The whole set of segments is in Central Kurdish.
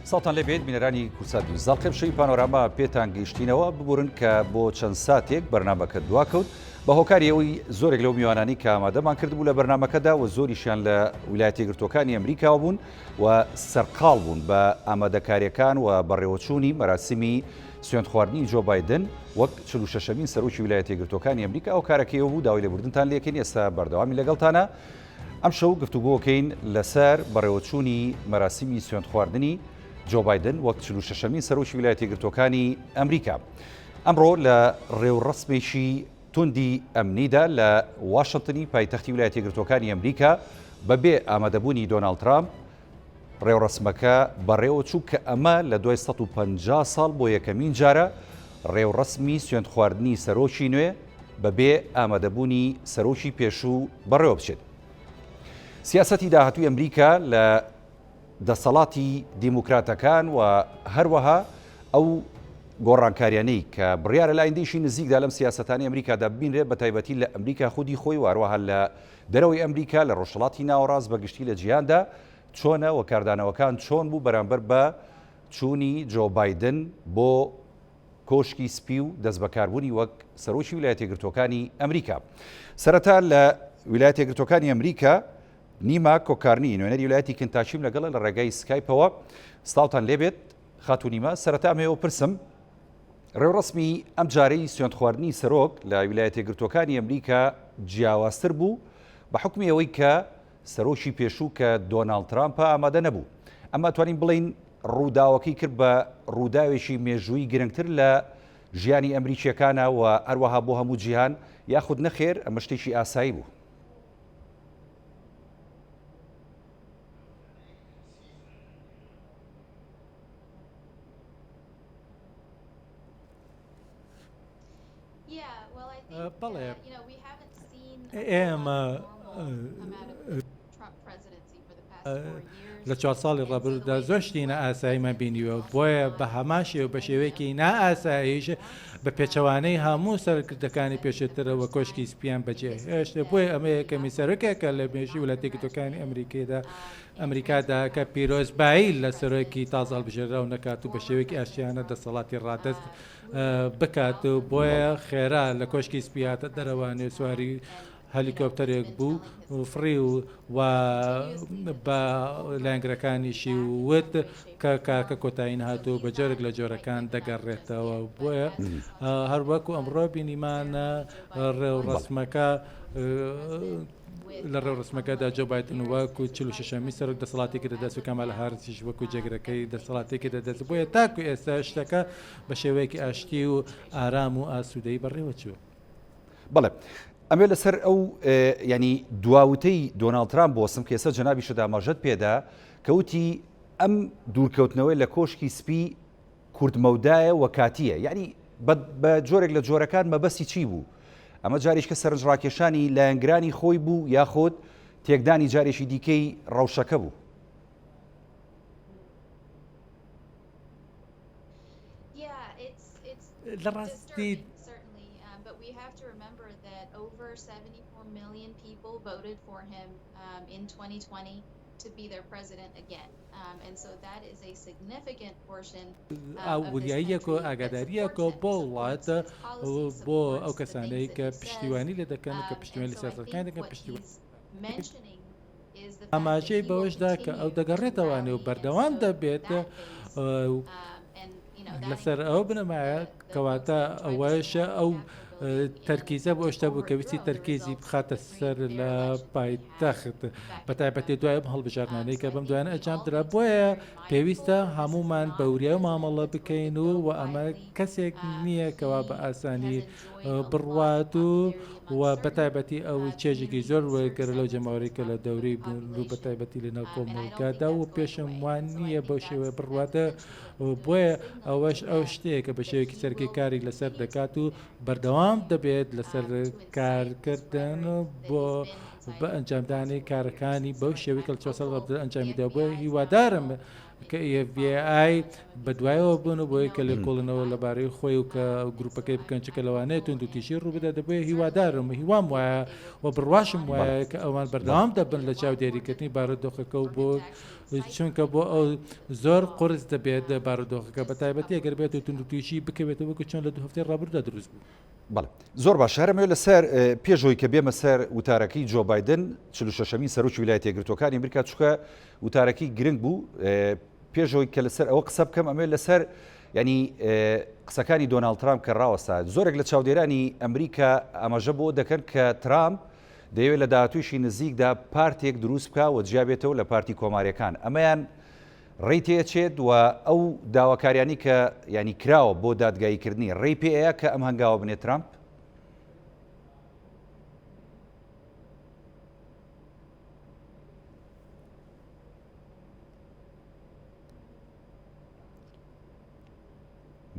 سڵاوتان لێبێت بینەرانی کوردسات نیوز دەڵقێم شەوی پانۆراما پێتان گەیشتینەوە ببورن کە بۆ چەند ساتێک بەرنامەکە دواکەوت بە هۆکاری ئەوەی زۆرێک لەو میوانانی کە ئامادەمان کردبوو لە بەرنامەکەدا و زۆریشیان لە ویلایەتە یەکگرتووەکانی ئەمریکاوە بوون و سەرقاڵ بوون بە ئامادەکاریەکان و بەڕێوەچوونی مەراسیمی سوێندخواردنی جۆ بایدن وەک 46مین سەرۆکی ویلایەتە یەکگرتووەکانی ئەمریکا ئەو کارەکەی بوو داوای لێبوردنتان لێکەین ئێستا بەردەوامی لەگەڵتانە ئەمشەو گفتوگۆکەین لەسەر بەڕێوەچوونی مەراسیمی سوێندخواردنی جۆ بایدن وەک 46مین سەرۆکی ویلایەتە یەکگرتووەکانی ئەمریکا. ئەمڕۆ لە ڕێوڕەسمێکی توندی ئەمنیدا لە واشنتنی پایتەختی ویلایەتە یەکگرتووەکانی ئەمریکا بەبێ ئامادەبوونی دۆناڵد ترامپ ڕێوڕەسمەکە بەڕێوەچوو کە ئەمە لە دوای 150 ساڵ بۆ یەکەمین جارە ڕێوڕەسمی سوێندخواردنی سەرۆکی نوێ بەبێ ئامادەبوونی سەرۆکی پێشوو بەڕێوەبچێت. سیاسەتی داهاتووی ئەمریکا لە دەسەڵاتی دیموکراتەکان و هەروەها ئەو گۆڕانکاریانەی کە بڕیارە لە ئایندەیشی نزیکدا لەم سیاسەتانی ئەمریکادا ببینرێت بە تایبەتی لە ئەمریکا خودی خۆی و هەروەها لە دەرەوەی ئەمریکا لە ڕۆژهەڵاتی ناوەڕاست بە گشتی لە جیهاندا چۆنە و کاردانەوەکان چۆن بوو بەرامبەر بە چوونی جۆ بایدن بۆ کۆشکی سپی و دەستبەکاربوونی وەک سەرۆکی ویلایەتە یەکگرتووەکانی ئەمریکا. سەرەتا لە ویلایەتە یەکگرتووەکانی ئەمریکا نیما کۆکارنی نوێنەری ویلایەتی کنتاکیم لەگەڵە لە ڕێگای سکایپەوە. سڵاوتان لێبێت خاتوو نیما، سەرەتا ئەمەوێ پرسم ڕێوڕەسمی ئەم جارەی سوێندخواردنی سەرۆک لە ویلایەتە یەکگرتووەکانی ئەمریکا جیاوازتر بوو بە حوکمی ئەوەی کە سەرۆکی پێشوو کە دۆناڵد ترامپە ئامادە نەبوو. ئەمە ئەتوانین بڵێین ڕووداوەکەی کرد بە ڕووداوێکی مێژوویی گرنگتر لە ژیانی ئەمریکییەکانە و هەروەها بۆ هەموو جیهان، یاخود نەخێر ئەمە شتێکی ئاسایی بوو؟ بەڵێ ئێمە لە چوار ساڵی ڕابردوودا زۆر شتی نائاساییمان بینیوە، بۆیە بە هەمان شێوە بە شێوەیەکی نائاساییش بە پێچەوانەی هەموو سەرکردەکانی پێشترەوە کۆشکی سپیان بەجێهێشت، بۆیە ئەمە یەکەمین سەرۆکێکە لە مێژووی وڵاتە یەکگرتووەکانی ئەمریکیدا ئەمریکادا کە پیرۆزبایی لە سەرۆکی تازە هەڵبژێردراو نەکات و بە شێوەیەکی ئاشتیانە دەسەڵاتی ڕادەست بکات و بۆیە خێرا لە کۆشکی سپی هاتە دەرەوە نێوسواری هەلیکۆپتەرێک بوو و فڕی و و بە لایەنگرەکانیشی وت کە کارکە کۆتایی نەهاتوو بە جۆرێک لە جۆرەکان دەگەڕێتەوە بۆیە هەروەکو ئەمڕۆ بینیمان ڕێوڕەسمەکە لە ڕێوڕەسمەکەدا جۆ بایدن وەکو 46ەمین سەرۆک دەسەڵاتێکی دەدەست و کامالا هاریسیش وەکو جێگرەکەی دەسەڵاتێکی دەدەست بۆیە تاکو ئێستا شتەکە بە شێوەیەکی ئاشتی و ئارام و ئاسوودەیی بەڕێوەچوو. بەڵێ ئەمێ لەسەر ئەو ینی دواوتەی دۆناڵد ترامپ بۆسم کە ئێستا جەنابیشت ئاماژەت پێدا کە وتی ئەم دوورکەوتنەوەی لە کۆشکی سپی کورتمەودایە و کاتییە یعنی بە جۆرێک لە جۆرەکان مەبەستی چی بوو ئەمە جاریشکە سەرنجڕاکێشانی لایەنگرانی خۆی بوو یاخود تێکدانی جارێکی دیکەی ڕەوشەکە بوو لە ڕاستی وریاییەک و ئاگادارییەک بۆ وڵات بۆ ئەو کەسانەی کە پشتیوانی لێ دەکەن کە پشتیوانی لە سیاسەتەکانی دەکەن پشتیوانی ئاماژەی بەوەشدا کە ئەو دەگەڕێتەوە نێو بەردەوام دەبێت لەسەر ئەو بنەمایە کەواتە ئەوەش ئەو تەرکیزە بۆ شتە بوو کە ویستی تەرکیزی بخاتە سەر لە پایتەخت بە تایبەتی دوای ئەم هەڵبژاردنانەی کە بەم دوایانە ئەنجام درا بۆیە پێویستە هەمومان بە وریای مامەڵە بکەین و و ئەمە کەسێک نییە کەوا بە ئاسانی بڕوات و و بە تایبەتی ئەو چێژێکی زۆر وەرگرە لەو جەماوەرەی کە لە دەورەی بوون و بە تایبەتی لە ناو کۆمەڵگادا و پێشم وان نییە بەو شێوەیە بڕواتە بۆیە ئەوەش ئەو شتەیە کە بە شێوەیەکی سەرەکی کاری لەسەر دەکات و بەردەوام دەبێت لەسەر کارکردن بۆ بە ئەنجامدانی کارەکانی بەو شێوەی کە لە چوار ساڵ ڕابردوو ئەنجامی دا بۆیە هیوادارم. کە FBI بەدوایەوە بوون و بۆیە کە لێکۆڵینەوە لەبارەی خۆی و کە گروپەکەی بکەن چونکە لەوانەیە توندوتیژی ڕووبدات دەبێت هیوادارم و هیوام وایە و بڕواشم وایە کە ئەوان بەردەوام دەبن لە چاودێریکردنی بارودۆخەکە و بۆ چونکە بۆ ئەو زۆر قورس دەبێت بارودۆخەکە بە تایبەتی ئەگەر بێت و توندوتیژی بکەوێتەوە وەکو چۆن لە دوو هەفتەی ڕابردوودا دروست بوو. بەڵێ زۆر باشە هەر ئەمەوێت لەسەر پێش ئەوەی کە بێمە سەر وتارەکەی جۆ بایدن 46مین سەرۆکی ویلایەتە یەکگرتووەکانی ئەمریکا چونکە وتارەکەی گرنگ بوو پێش ئەوەی کە لەسەر ئەوە قسە بکەم ئەمەوێت لەسەر ینی قسەکانی دۆناڵد ترامپ کە ڕاوەستا زۆرێک لە چاودێرانی ئەمریکا ئاماژە بۆ دەکەن کە ترامپ دەیەوێت لە داهاتوویشی نزیکدا پارتێک دروست بکا و جیابێتەوە لە پارتی کۆماریەکان ئەمەیان ڕێی تێچێت و ئەو داواکاریانی کە ینی کراوە بۆ دادگاییکردنی ڕێی پێەیە کە ئەم هەنگاوە بنێت ترامپ؟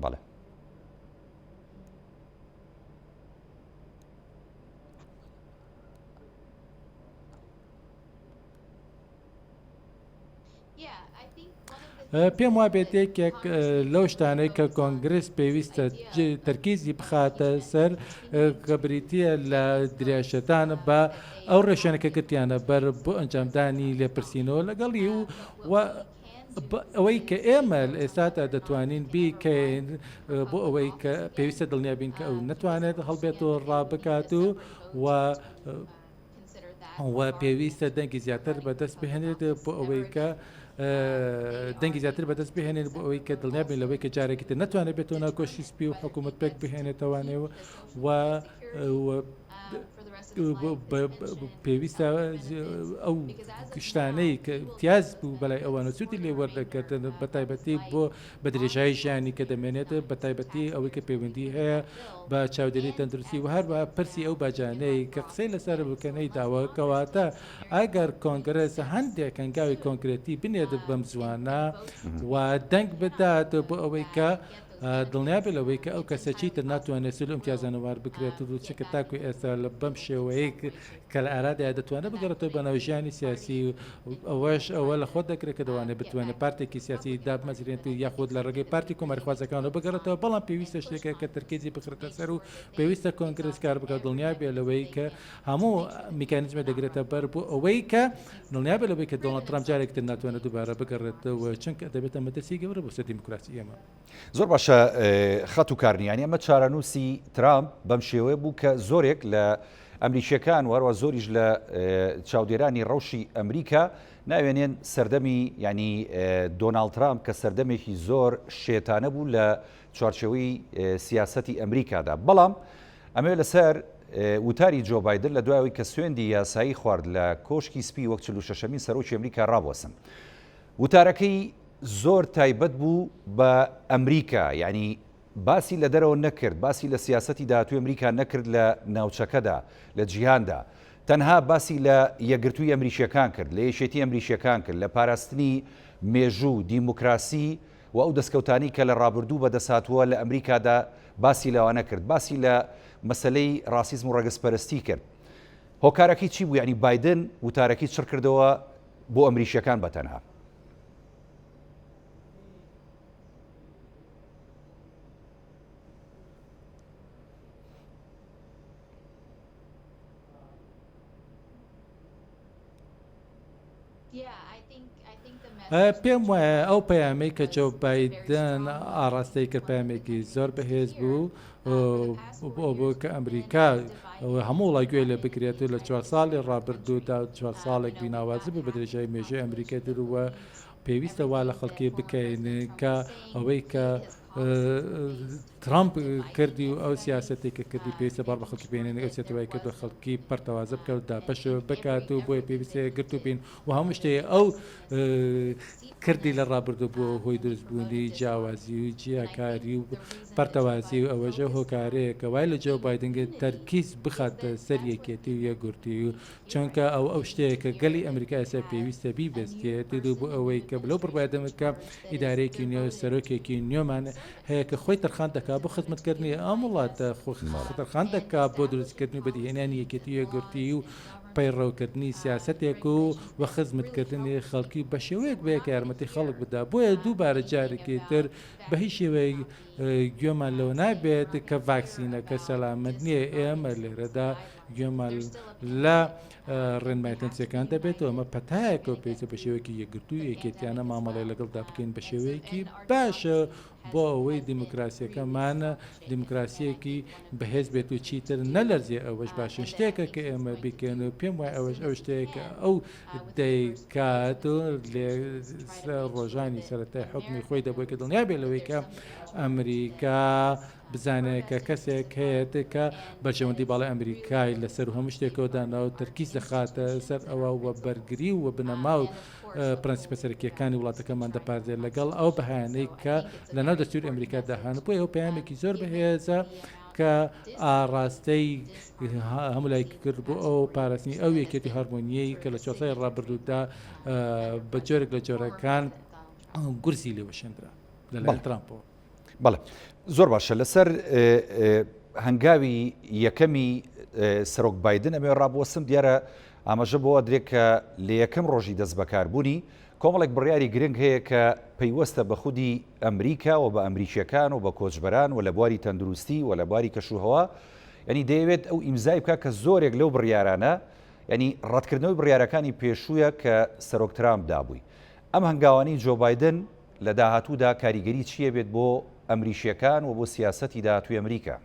بەڵێ. پێم وابێت یەکێک لەو شتانەی کە کۆنگرس پێویستە تەرکیزی بخاتە سەر کە بریتییە لە درێژەدان بە ئەو ڕێشێنە کە گرتیانە بەر بۆ ئەنجامدانی لێپرسینەوە لەگەڵی و ئەوەی کە ئێمە لە ئێستادا دەتوانین بیکەین بۆ ئەوەی کە پێویستە دڵنیا بین کە ئەو نەتوانێت هەڵبێت و ڕابکات و و و پێویستە دەنگی زیاتر بەدەست بهێنێت بۆ ئەوەی کە دەنگی زیاتر بەدەست بهێنێت بۆ ئەوەی کە دڵنیا بین لەوەی کە جارێکی تر نەتوانێت بێتەوە ناو کۆشکی سپی و حکوومەت پێک بهێنێتەوانێ و و پێویستە ئەو شتانەی کە امتیاز بوو بەلای ئەوانە سوودی لێ وەردەگرتن بە تایبەتی بۆ بە درێژایی ژیانی کە دەمێنێت بە تایبەتی ئەوەی کە پەیوەندی هەیە بە چاودێری تەندروستی و هەروەها پرسی ئەو باجانەی کە قسەی لەسەر بکەنەی داوە کەواتە ئەگەر کۆنگرس هەندێک هەنگاوی کۆنکرێتی بنێت بەم زوانە و دەنگ بدات بۆ ئەوەی کە دڵنیابێت لەوەی کە ئەو کەسە چیتر ناتوانێت سوود لەو ئیمتیازانە وەربگرێت و چونکە تاکو ئێستا لە بەم شێوەیە کە لە ئارادایە دەتوانێت بگەڕێتەوە بە ناو ژیانی سیاسی و ئەوەش ئەوە لە خۆت دەکرێت کە دەوانێت بتوانێت پارتێکی سیاسی دابمەزرێنێت و یاخود لە ڕێگەی پارتی کۆماریخوازەکانەوە بگەڕێتەوە بەڵام پێویستە شتێکە کە تەرکیزی بخرێتە سەر و پێویستە کۆنگرس کار بکات دڵنیا بێت لەوەی کە هەموو میکانیزمێک دەگرێتە بەر بۆ ئەوەی کە دڵنیا بێت لەوەی کە دۆناڵد ترامپ جارێکی تر ناتوانێت دووبارە بگەڕێتەوە چونکە دەبێتە مەترسی گەورە بۆ سەر دیموکراسی ئێمە. زۆر باشە خاتوو کارنی یانی ئەمە چارەنووسی ترامپ بەم شێوەیە بوو کە زۆرێک لە ئەمریکیەکان و هەروە زۆریش لە چاودێرانی ڕەوشی ئەمریکا ناوێنێن سەردەمی ینی دۆناڵد ترامپ کە سەردەمێکی زۆر شێتانە بوو لە چوارچێوەی سیاسەتی ئەمریکادا بەڵام ئەمەوێ لەسەر وتاری جۆ بایدن لە دوای ئەوەی کە سوێندی یاسایی خوارد لە کۆشکی سپی وەک 46مین سەرۆکی ئەمریکا ڕابوەسم وتارەکەی زۆر تایبەت بوو بە ئەمریکا یعنی باسی لە دەرەوە نەکرد باسی لە سیاسەتی داهاتووی ئەمریکا نەکرد لە ناوچەکەدا لە جیهاندا تەنها باسی لە یەکگرتووی ئەمریکیەکان کرد لە یەکێتی ئەمریکیەکان کرد لە پاراستنی مێژوو دیموکراسی و ئەو دەستکەوتانەی کە لە ڕابردوو بەدەستهاتووە لە ئەمریکادا باسی لەوانە کرد، باسی لە مەسەلەی ڕاسیزم و ڕەگەزپەرستی کرد. هۆکارەکەی چی بوو؟ یانی بایدن وتارەکەی چڕ کردەوە بۆ ئەمریکییەکان بە تەنها. پێم وایە ئەو پەیامەی کە جۆ بایدن ئاڕاستەی کرد پەیامێکی زۆر بەهێز بوو بۆ بۆ کە ئەمریکا هەموو وڵات گوێ لێ بگرێت و لە چوار ساڵی ڕابردوودا چوار ساڵێک بیناوازی بوو بە درێژای مێژووی ئەمریکا درووە پێویستە وا لە خەڵکی بکەین کە ئەوەی کە ترامپ کردی و ئەو سیاسەتێک کە کردی پێویستە باڕ بە خەڵکی بێنێن ئەو سیاسەتە وای کردووە خەڵکی پەرتەوازە بکات و دابەش بکات و بۆیە پێویستە یەکگرتوو بین و هەموو شتێ ئەو کردی لە ڕابردوو بووە هۆی دروستبوونی جیاوازی و جیاکاری و پەرتەوازی و ئەوەشە هۆکارەیە کە وای لە جۆ بایدن تەرکیز بخاتە سەر یەکێتی و یەکگرتووی و چونکە ئەو ئەو شتەیە کە گەلی ئەمریکا ئێستا پێویستە بیبەستێت و بۆ ئەوەی کە لەو بڕوایە دەمت کە ئیدارەیەکی نوێ و سەرۆکێکی نوێمان هەیە کە خۆی تەرخان دەکات بۆ خزمەتکردنی ئەم وڵاتە خۆ تەرخان دەکات بۆ دروستکردنی و بەدیهێنانی یەکێتی و یەکگرتوویی و. پەیڕەوکردنی سیاسەتێک و و خزمەتکردنی خەڵکی بە شێوەیەک بێ کە یارمەتی خەڵک بدا. بۆیە دووبارە جارێکی تر بە هیچ شێوەیەک گوێمان لەوە نابێت کە ڤاکسینەکە سەلامەت نییە، ئێمە لێرەدا گوێمان لە ڕێنمایە تەندروستییەکان دەبێت و ئەمە پەتایەکە و پێویستە بە شێوەیەکی یەکگرتوو و یەکێتیانە مامەڵەی لەگەڵدا بکەین بە شێوەیەکی باش بۆ ئەوەی دیموکراسیەکەمان دیموکراسیەکی بەهێز بێت و چیتر نەلەرزێ ئەوەش باشترین شتێکە کە ئێمە بیکەین و پێم وایە ئەوەش ئەو شتەیە کە ئەو دەیکات و ڕۆژانی سەرەتای حکومی خۆی دەبووی کە دڵنیا بێ لەوەی کە ئەمریکا بزانێت کە کەسێک هەیە کە بەرژەوەندی باڵای ئەمریکای لەسەر هەموو شتێکەوە دانا و تەرکیز دەخاتە سەر ئەوە و بەرگری و بنەما و پرەنسیپە سەرەکییەکانی وڵاتەکەمان دەپارێزێت لەگەڵ ئەو بەهایانەی کە لەناو دەستوری ئەمریکادا هەن. بۆیە ئەو پەیامێکی زۆر بەهێزە کە ئاڕاستەی هەموو لایەکی کرد بۆ ئەو پاراستنی ئەو یەکێتی هارمۆنییەی کە لە چوار ساڵی ڕابردوودا بە جۆرێک لە جۆرەکان گورزی لێ وەشێندرا لەلایەن ترامپەوە. بەڵێ زۆر باشە لەسەر هەنگاوی یەکەمی سەرۆک بایدن ئەمێ ڕابوەستم دیارە ئاماژە بۆ ئەدرێت کە لە یەکەم ڕۆژی دەست بەکاربوونی کۆمەڵێک بڕیاری گرنگ هەیە کە پەیوەستە بە خودی ئەمریکا و بە ئەمریکیەکان و بە کۆچبەران و لە بواری تەندروستی و لە بواری کەشوهەوا ینی دەیەوێت ئەو ئیمزای بکە کە زۆرێک لەو بڕیارانە ینی ڕەتکردنەوەی بڕیارەکانی پێشوویە کە سەرۆک ترامپ دابووی ئەم هەنگاوانەی جۆ بایدن لە داهاتوودا کاریگەری چییە بێت بۆ ئەمریکییەکان و بۆ سیاسەتی داهاتووی ئەمریکا؟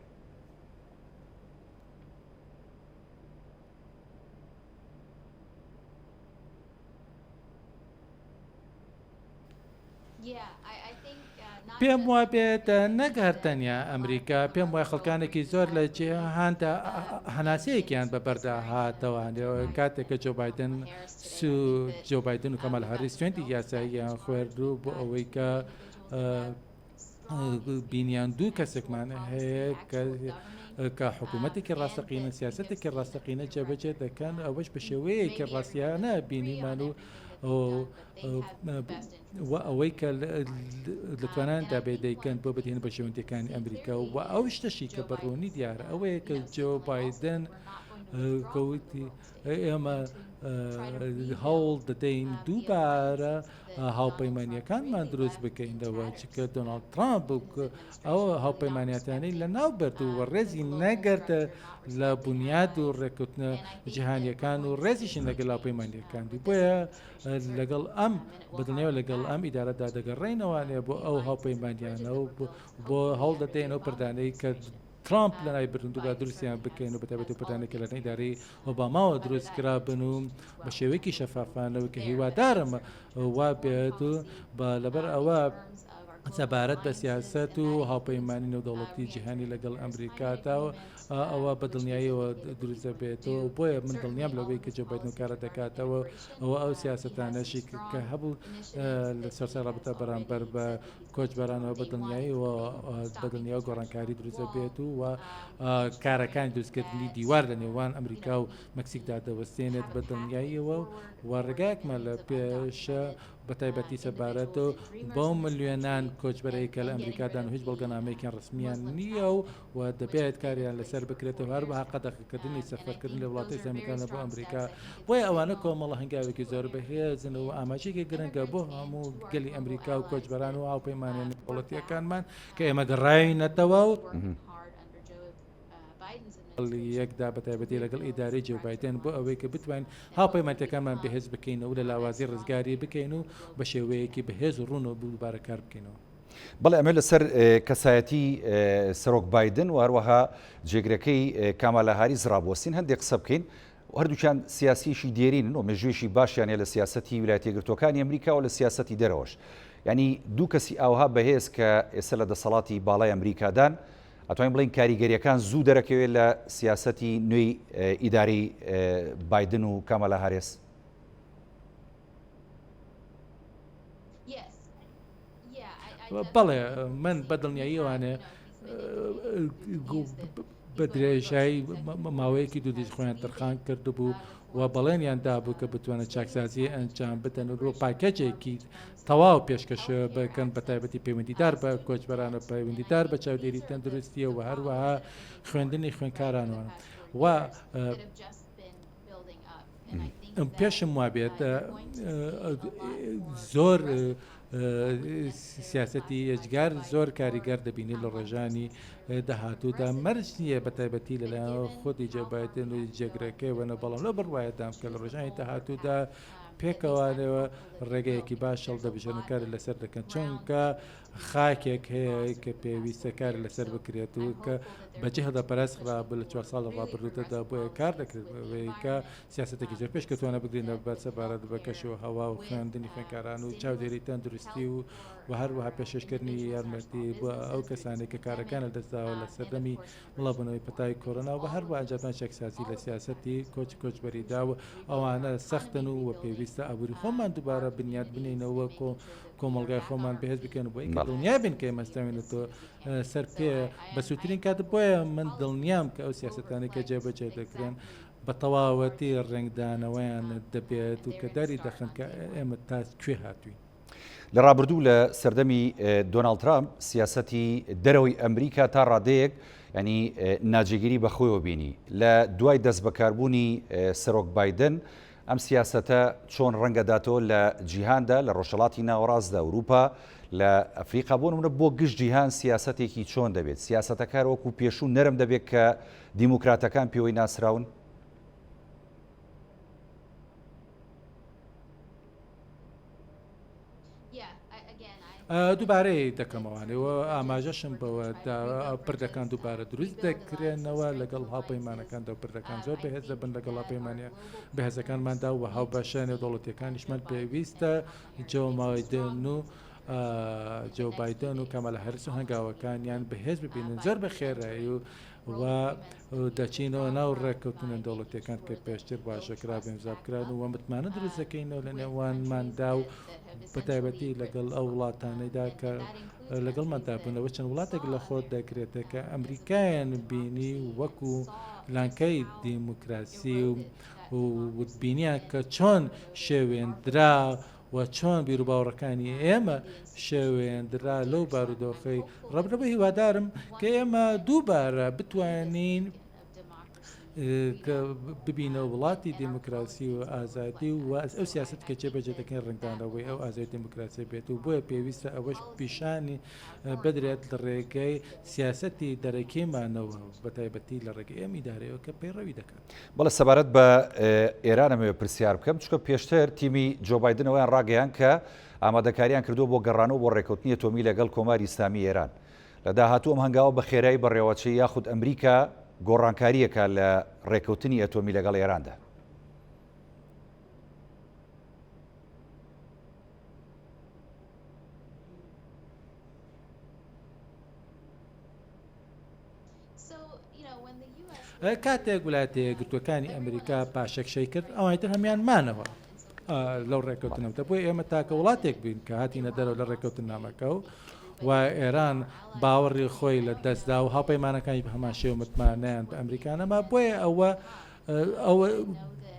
پێم وابێت نەک هەر تەنیا ئەمریکا، پێم وایە خەڵکانێکی زۆر لە جیهاندا هەناسەیەکیان بە بەردا هاتەوە کاتێک کە جۆ بایدن سو جۆ بایدن و کەمال هاریس سوێندی یاساییان خوێرد و بۆ ئەوەی کە بینیان دوو کەسێکمان هەیە کە کە حکوومەتێکی ڕاستەقینە سیاستێکی ڕاستەقینە جێبەجێ دەکەن ئەوەش بە شێوەیەکی ڕاستیانە بینیمان و و ئەوەی کە لە توانایاندا بێ دەیکەن بۆ بەدیهێنانی بەرژەوەندییەکانی ئەمریکا و ئەو شتەشی کە بە ڕوونی دیارە ئەوەیە کە جۆ بایدن کەوتی ئێمە هەوڵ دەدەین دووبارە هاوپەیمانیەکانمان دروست بکەینەوە چکە دۆناڵد ترامپ ئەو هاوپەیمانیاتانەی لە ناو برد و ڕێزی نەگرتە لە بنیاد و ڕێککەوتنە جیهانیەکان و ڕێزیشی نەگەل هاوپەیمانیەکان بۆیە لەگەڵ ئەم بەدڵنیایەوە لەگەڵ ئەم ئیدارەدا دەگەڕێینەوانێ بۆ ئەو هاوپەیمانیانە و بۆ هەوڵ دەدەین ئەو پردانەی کە ترامپ لەناوی بردن دووبارە دروستیان بکەین و بەتایبەتی ئەو پردانەی کە لە ئیدارەی ئۆباماوە دروست کرابن و بە شێوەیەکی شەفافانەوە کە هیوادارم وا بێت و بە لەبەر ئەوە سەبارەت بە سیاسەت و هاوپەیمانی نێودەوڵەتی جیهانی لەگەڵ ئەمریکادا ئەوە بە دڵنیاییەوە دروست دەبێتەوە بۆیە من دڵنیام لەوەی کە جۆ بایدن کارە دەکاتەوە ئەوە ئەو سیاسەتانەشی کە هەبوو لە سەرسای ڕابتە بەرامبەر بە کۆچبەرانەوە بە دڵنیاییەوە بە دڵنیاوە گۆڕانکاری دروست دەبێت و کارەکانی دروستکردنی دیوار لە نێوان ئەمریکا و مەکسیکدا دەوەستێنێت بە دڵنیاییەوە و ڕێگایەکمان لە پێشە بەتایبەتی سەبارەت بەو ملیۆنان کۆچبەرەی کە لە ئەمریکادان و هیچ بەڵگەنامەیەکیان ڕەسمییان نییە و و دەبێت کاریان لەسەر بکرێتەوە، هەروەها قەدەغەکردنی سەفەرکردن لە وڵاتە ئیسلامیەکانەوە بۆ ئەمریکا، بۆیە ئەوانە کۆمەڵە هەنگاوێکی زۆر بەهێزن و ئاماژەیەکی گرنگە بۆ هەموو گەلی ئەمریکا و کۆچبەران و هاوپەیمانە نێودەوڵەتییەکانمان کە ئێمە گەڕاوینەتەوە و یەکدا بەتایبەتی لەگەڵ ئیدارەی جۆ بایدن بۆ ئەوەی کە بتوانین هاوپەیمانێتیەکانمان بەهێز بکەینەوە و لە لاوازی ڕزگاری بکەین و بە شێوەیەکی بەهێز و ڕوون و دووبارە کار بکەینەوە. بەڵێ ئەمەوێت لەسەر کەسایەتی سەرۆک بایدن و هەروەها جێگرەکەی کامالا هاریس ڕابوەستین هەندێک قسە بکەین هەردووکیان سیاسیشی دێرینن و مێژوویەکی باشیان هەیە لە سیاسەتی ویلایەتە یەکگرتووەکانی ئەمریکا و لە سیاسەتی دەرەوەش یعنی دوو کەسی ئاوها بەهێز کە ئێستا لە دەسەڵاتی باڵای ئەمریکادان ئەتوانین بڵێین کاریگەریەکان زوو دەرەکەوێت لە سیاسەتی نوێی ئیدارەی بایدن و کامالا هاریس؟ بەڵێ من بە دڵنیاییەوانێ بە درێژایی ماوەیەکی دوودیش خۆیان تەرخان کردبوو و بەڵێنیان دابوو کە بتوانن چاکسازی ئەنجام بدەن و پاکەجێکی تەواو پێشکەش بکەن بە تایبەتی پەیوەندیدار بە کۆچبەران و پەیوەندیدار بە چاودێری تەندروستیەوە هەروەها خوێندنی خوێندکارانەوە و. پێشم وابێت زۆر سیاسەتی ئێجگار زۆر کاریگەر دەبینی لە ڕۆژانی داهاتوودا مەرج نییە بە تایبەتی لەلایەن خودی جۆ بایدن و جێگرەکەی وەنە بەڵام لەو بڕوایەدام کە لە ڕۆژانی داهاتوودا پێکەوانەوە ڕێگەیەکی باش هەڵدەبژێرن و کاری لەسەر دەکەن چونکە خاکێک هەیە کە پێویستە کار لەسەر بکرێت و کە بەجێ هەڵدا پەراس خرابوو لە چوار ساڵ ڕابردوودا بۆیە کار دەکرێت بەوەی کە سیاسەتێکی زۆر پێشکەوتوانە بگرینە بەر سەبارەت بە کەش و هەوا و خوێندنی خوێندکاران و چاودێری تەندروستی و و هەروەها پێشکەشکردنی یارمەتی بۆ ئەو کەسانەی کە کارەکان لەدەستداوە لە سەردەمی بڵاوبوونەوەی پەتای کۆرۆنا و هەروەها ئەنجامدانی چاکسازی لە سیاسەتی کۆچ کۆچبەریدا و ئەوانە سەختن و پێویستە ئابووری خۆمان دووبارە بنیات بنێینەوە کۆ کۆمەڵگای خۆمان بەهێز بکەن بۆ ئەوەی دڵنیا بین کە ئێمە ستاوینەتەوە سەر پێ بە سووترین کات بۆیە من دڵنیام کە ئەو سیاسەتانەی کە جێبەجێ دەکرێن بە تەواوەتی ڕەنگدانەوەیان دەبێت و کە دەری دەخەن کە ئێمە تا کوێ هاتووین. لە ڕابردوو لە سەردەمی دۆناڵد ترامپ سیاسەتی دەرەوەی ئەمریکا تا ڕادەیەک ینی ناجێگیری بەخۆیەوە بینی لە دوای دەستبەکاربوونی سەرۆک بایدن ئەم سیاسەتە چۆن ڕەنگە داتەوە لە جیهاندا لە ڕۆژهەڵاتی ناوەڕاستدا ئەوروپا لە ئەفریقا بۆ نمونە بۆ گشت جیهان سیاسەتێکی چۆن دەبێت سیاسەتەکار وەکو پێشوو نەرم دەبێت کە دیموکراتەکان پێوەی ناسراون؟ دووبارەی دەکەمەوانێ و ئاماژەشم بەوە دا پردەکان دووبارە دروست دەکرێنەوە لەگەڵ هاوپەیمانەکاندا و پردەکان زۆر بەهێز دەبن لەگەڵ هاوپەیمانە بەهێزەکانماندا و هاوبەشە نێودەوڵەتیەکانیشمان پێویستە جۆ بایدن و جۆ بایدن و کامالا هاریس و هەنگاوەکانیان بەهێز ببینن زۆر بە خێرایی و و دەچینەوە ناو ڕێککەوتنە دەوڵەتیەکان کە پێشتر واژۆکرا و ئیمزا بکران و متمانە دروست دەکەینەوە لە نێوانماندا و بەتایبەتی لەگەڵ ئەو وڵاتانەیدا کە لەگەڵماندا بوونەوە چەند وڵاتێک لە خۆ دەگرێتە کە ئەمریکایان بینی وەکو لانکەی دیموکراسی و بینیان کە چۆن شێوێندرا و چۆن بیروباوەڕەکانی ئێمە شێوێندرا لەو بارودۆخەی ڕەبرەبە هیوادارم کە ئێمە دووبارە بتوانین ببینە وڵاتی دیموکراسی و ئازادی و ئەو سیاست کە جێبەجێ دەکەین ڕنگدانەوەی ئەو ئازای دیموکراسی بێت و بۆیە پێویستە ئەوەش پیشانی بدرێت لە ڕێگەی سیاستی دەرەکیمانەوە بە تایبەتی لە ڕێگەی ئەم ئیدارەیەوە کە پەیڕەوی دەکات. بەڵێ سەبارەت بە ئێران ئەمەوێ پرسیار بکەم چونکە پێشتر تیمی جۆ بایدن ئەوەیان ڕاگەیان کە ئامادەکاریان کردووە بۆ گەڕانەوە بۆ ڕێککەوتنی ئەتۆمی لەگەڵ کۆماری ئیسلامی ئێران لە داهاتوو ئەم هەنگاوە بە خێرایی بەڕێوەچێ یاخود ئەمریکا گۆڕانکارییەکە لە ڕێککەوتنی ئەتۆمی لەگەڵ ئێراندا؟ کاتێک ولایەتە یەکگرتووەکانی ئەمریکا پاشەکشەی کرد ئەوانی تر هەمان مانەوە لەو ڕێککەوتنەوە بۆی ئێمە تاکە وڵاتێک بین کە هاتینە دەرەوە لە ڕێککەوتنامەکە و و ئێران باوەڕی خۆی لە دەستدا و هاوپەیمانەکانی بە هەمان شێوە متمانەیان بە ئەمریکا نەما بۆیە ئەوە ئەوە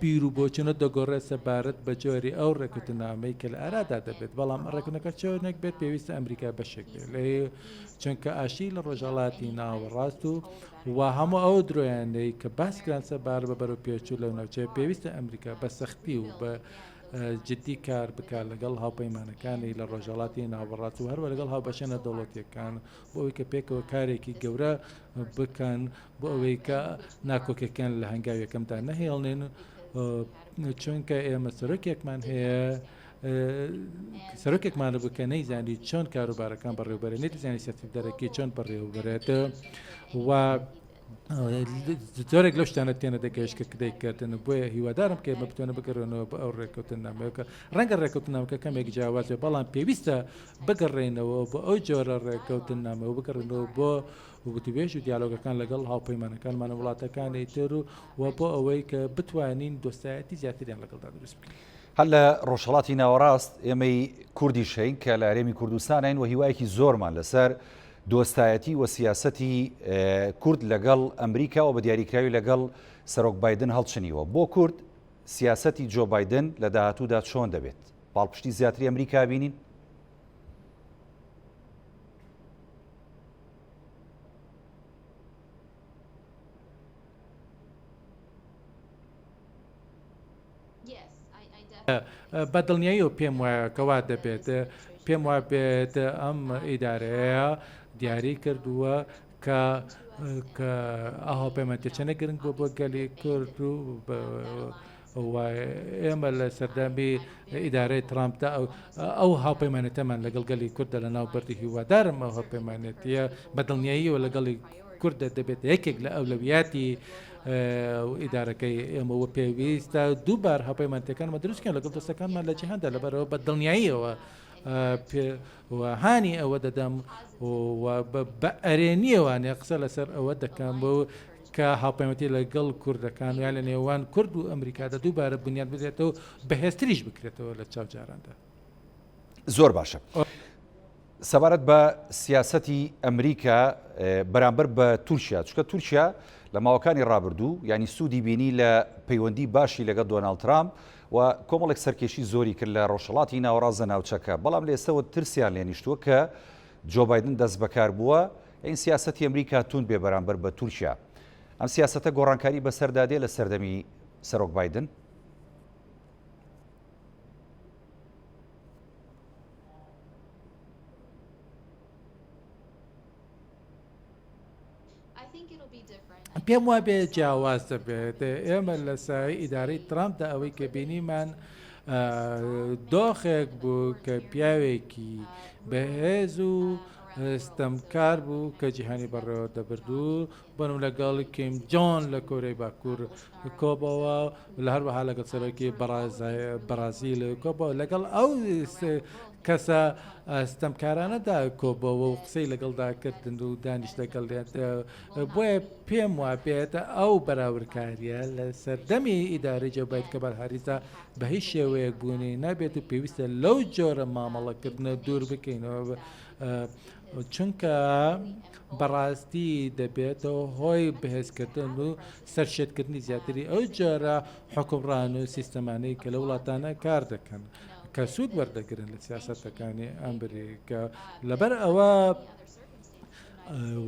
بیر و بۆچونە دەگۆڕێت سەبارەت بە جۆری ئەو ڕێککەوتنامەی کە لە ئارادا دەبێت، بەڵام ڕێککەوتنەکە چۆنێک بێت پێویستە ئەمریکا بەشێک بێت لێ چونکە ئاشتی لە ڕۆژهەڵاتی ناوەڕاست و و هەموو ئەو درۆیانەی کە باس کران سەبارەت بە بەرەو پێچوو لەو ناوچەیە پێویستە ئەمریکا بە سەختی و بە جدی کار بکات لەگەڵ هاوپەیمانەکانی لە ڕۆژهەڵاتی ناوەڕاست و هەروە لەگەڵ هاوبەشە نێودەوڵەتییەکان بۆ ئەوەی کە پێکەوە کارێکی گەورە بکەن بۆ ئەوەی کە ناکۆکیەکان لە هەنگاو یەکەمدا نەهێڵنین چونکە ئێمە سەرۆکێکمان هەیە سەرۆکێکمان بوو کە نەیزانی چۆن کاروبارەکان بەڕێوبەرێت نەیزانی سیاسەتی دەرەکی چۆن بەڕێوبەرێت و زۆرێک لەو شتانە تێنە دەگەشت کە دەیکردن بۆیە هیوادارم کە ئێمە بتوانین بگەڕێنەوە بە ئەو ڕێککەوتننامەیە ڕەنگە ڕێککەوتننامەکە کەمێک جیاواز بێت بەڵام پێویستە بگەڕێنەوە بۆ ئەو جۆرە ڕێککەوتننامەوە بگەڕێنەوە بۆ وتوێژ و دیالۆگەکان لەگەڵ هاوپەیمانەکانمان و وڵاتەکانی تر و و بۆ ئەوەی کە بتوانین دۆستایەتی زیاتریان لەگەڵدا دروست بکەین. هەر لە ڕۆژهەڵاتی ناوەڕاست ئێمەی کوردیش هەین کە لە هەرێمی کوردستانین و هیوایەکی زۆرمان لەسەر دۆستایەتی و سیاسەتی کورد لەگەڵ ئەمریکا و بە دیاریکراوی لەگەڵ سەرۆک بایدن هەڵچنیوە. بۆ کورد سیاسەتی جۆ بایدن لە داهاتوودا چۆن دەبێت؟ پاڵپشتی زیاتری ئەمریکا بینین؟ بە دڵنیاییەوە پێم وایە کە وا دەبێت. پێم وابێت ئەم ئیدارەیە دیاری کردووە کە کە ئەو هاوپەیمانێتیە چەندە گرنگ بووە بۆ گەلی کورد و و ئێمە لە سەردەمی ئیدارەی ترامپدا ئەو هاوپەیمانێتەمان لەگەڵ گەلی کوردە لە ناو بردی هیوادارم ئەو هاوپەیمانێتیە بە دڵنیاییەوە لەگەڵی کوردە دەبێت یەکێک لە ئەولەویاتی ئیدارەکەی ئێمە و پێویستە دووبار هاوپەیمانێتەکانمان دروستکەن لەگەڵ دۆستەکانمان لە جیهاندا لەبەرەوە بە دڵنیاییەوە هانی ئەوە دەدەم و بە ئەرێنیەوانێ قسە لەسەر ئەوە دەکەم بۆ کە هاوپەیمانێتی لەگەڵ کوردەکان یان لە نێوان کورد و ئەمریکادا دووبارە بنیات بدرێتەوە بەهێزتریش بکرێتەوە لە چاو جاراندا. زۆر باشە. سەبارەت بە سیاسەتی ئەمریکا بەرامبەر بە تورکیا، چونکە تورکیا لە ماوەکانی ڕابردوو یانی سوودی بینی لە پەیوەندی باشی لەگەڵ دۆناڵد ترامپ و کۆمەڵێک سەرکێشی زۆری کرد لە ڕۆژهەڵاتی ناوەڕاست لە ناوچەکە، بەڵام لە ئێستەوە ترسیان لێ نیشتووە کە جۆ بایدن دەستبەکار بووە، یانی سیاسەتی ئەمریکا توند بێ بەرامبەر بە تورکیا. ئەم سیاسەتە گۆڕانکاری بەسەردا دێ لە سەردەمی سەرۆک بایدن؟ پێم وابێ جیاواز دەبێت. ئێمە لە سایەی ئیدارەی ترامپدا ئەوەی کە بینیمان دۆخێک بوو کە پیاوێکی بەهێز و ستەمکار بوو کە جیهانی بەڕێوە دەبرد و بۆنم لەگەڵ کیم جۆن لە کۆریای باکوور کۆبەوە لە هەروەها لەگەڵ سەرۆکی بەرازیل کۆبەوە لەگەڵ ئەو کەسە ستەمکارانەدا کۆبەوە و قسەی لەگەڵدا کردن و دانیش لەگەڵ بۆیە پێم وابێت ئەو بەراورکاریە لە سەردەمی ئیدارەی جۆ بایدن کەمال هاریسدا بە هیچ شێوەیەک بوونی نابێت و پێویستە لەو جۆرە مامەڵەکردنە دوور بکەینەوە چونکە بەڕاستی دەبێتەوە هۆی بەهێزکردن و سەرشێتکردنی زیاتری ئەو جۆرە حکومڕان و سیستەمانەی کە لە وڵاتانە کار دەکەن کە سوود وەردەگرن لە سیاسەتەکانی ئەمریکا لەبەر ئەوە